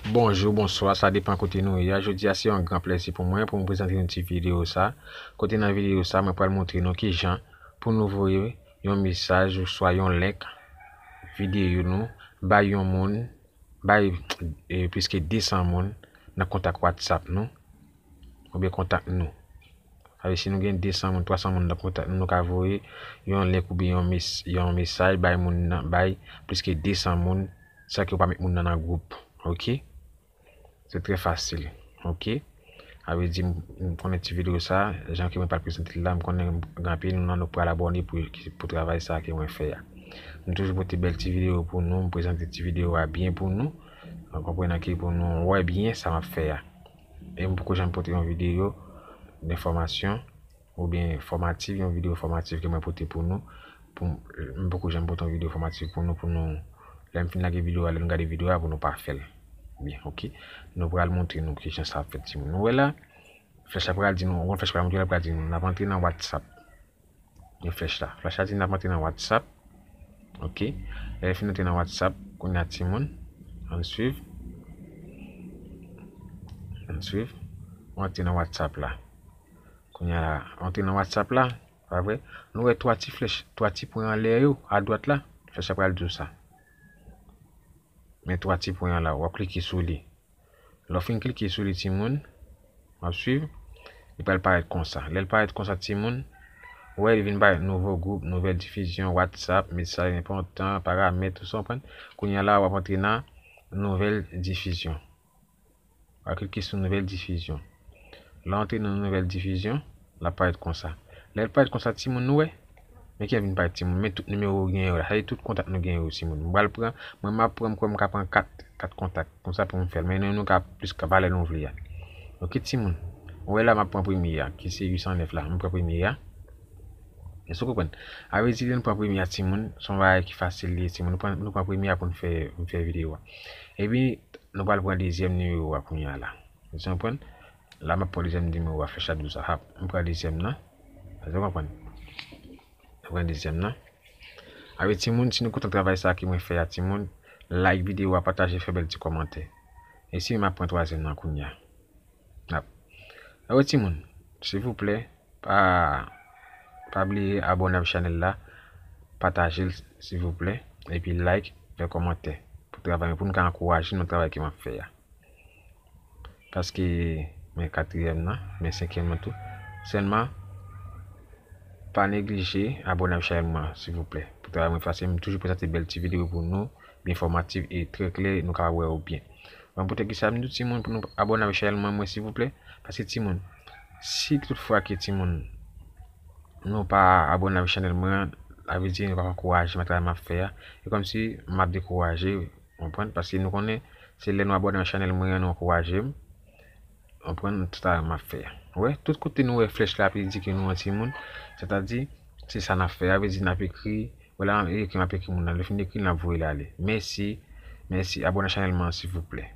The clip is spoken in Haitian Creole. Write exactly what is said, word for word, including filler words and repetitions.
Bonjou, bonswa, sa depann kote nou ye a. Jodi a se yon gran plèzi pou mwen pou m prezante nou ti videyo sa. Kote nan videyo sa, mwen pral montre nou kijan pou nou voye yon mesaj oswa yon link videyo nou bay yon moun, bay e, plis ke de san moun nan kontak WhatsApp nou oubyen kontak nou. Sa vle si nou gen de san moun, twa san moun nan kontak nou, nou ka voye yon link oubyen yon, mes, yon mesaj bay moun nan, bay plis ke de san moun, san ke w pa met moun nan nan gwoup. Ok? Se trè fasil. Ok? Sa vle di, m, m konnen ti videyo sa, jan ke mwen pral prezante l la, m konnen gen anpil nou nan nou pral abòne pou, pou travay sa ke mwen fè a. M toujou pote bèl ti videyo pou nou, m prezante ti videyo a byen pou nou. An konprenan ke pou nou wè byen sa m ap fè a. E m poko janm pote yon videyo enfòmasyon oubyen fòmatif, yon videyo fòmatif ke mwen pote pou nou. Pou, m poko janm pote yon videyo fòmatif pou nou, pou nou, lè m fin lage videyo a, lè nou gade videyo a, pou nou pa fè l. Byen, ok. Nou pral montre nou kijan sa ap fèt, timoun. Nou wè la, flèch la pral di nou, yon flèch pral montre la, pral di nou, n ap antre nan WhatsApp. Yon flèch la. Flèch la di n ap antre nan WhatsApp. Ok. Lè l fin antre nan WhatsApp, kounye a timoun, ann swiv. Ann swiv. Ou antre nan WhatsApp la. Kounye a la, ou antre nan WhatsApp la, pa vre? Nou wè twa ti flèch, twa ti pwen anlè yo, adwat la. Flèch la pral di w sa. Men twa ti pwen an la, w ap klike sou li. Lè w fin klike sou li, timoun, w ap swiv, li pral parèt konsa. Lè l parèt konsa, timoun, ou wè li vin parèt nouvo gwoup, nouvèl difizyon, WhatsApp, mesaj enpòtan, paramèt, ou sa w konprann. Kounye a la, w ap antre nan nouvèl difizyon. W ap klike sou nouvèl difizyon. Lè w antre nan nouvèl difizyon, l ap parèt konsa. Lè l parèt konsa, timoun, nou wè. Men ki vin parèt, timoun. Men tout nimewo ou gen yo la. Sa vle di tout kontak nou gen yo, timoun. M pral pran, mwen m ap pran, m kwè m ka pran kat, kat kontak. Konsa pou m fè l. Men nou, nou ka plis ka valè nou vle a. Ok, timoun. Ou wè la, m ap pran premye a, ki se uit san nèf la. M pran premye a. Èske w konprann? A vle di, lè nou pran premye a, timoun, se yon bagay ki fasil li ye, timoun. Nou pran, nou pran premye a pou n fè, pou n fè videyo a. Epi, nou pral pran dezyèm nimewo a kounye a la. Èske w konprann? La, m ap pran dezyèm nimewo a, flèch la di w sa. Hap, m pran dezyèm nan. Èske w konprann? M pran dezyèm nan. Avè timoun, si nou kontan travay sa ke mwen fè a, timoun, like videyo a, pataje, fè bèl ti kòmantè. E si m ap pran twazyèm nan kounye a. Hap. Avè timoun, silvouplè, pa, pa bliye abòne ak chanèl la, pataje l, silvouplè, epi like, fè kòmantè. Pou travay, pou nou ka ankouraje nan travay ke m ap fè a. Paske men katriyèm nan, men senkyèm nan tou. Sèlman, pa neglije abòne ak chanèl mwen, silvouplè. Pou travay mwen fasil, m toujou prezante bèl ti videyo pou nou, byen enfòmatif e trè klè, nou ka wè yo byen. Bon, poutèt ki sa, m di timoun pou nou abòne ak chanèl mwen, mwen, silvouplè. Paske timoun, si toutfwa ke timoun, nou pa abòne ak chanèl mwen, sa vle di nou pa ankouraje m nan travay m ap fè a. E kòmsi m ap dekouraje, konprann? Paske nou konnen, se lè nou abòne ak chanèl mwen an, nou ankouraje m. Konprann tout sa m ap fè a. Ou wè, tout kote nou wè flèch la ap endike nou an timoun, sètadi, se sa n ap fè a. Sa vle di n ap ekri, wè la, e ekri m ap ekri moun nan. Lè fin ekri, n ap voye l ale. Mèsi, mèsi, abòne ak chanèl mwen an, silvouplè.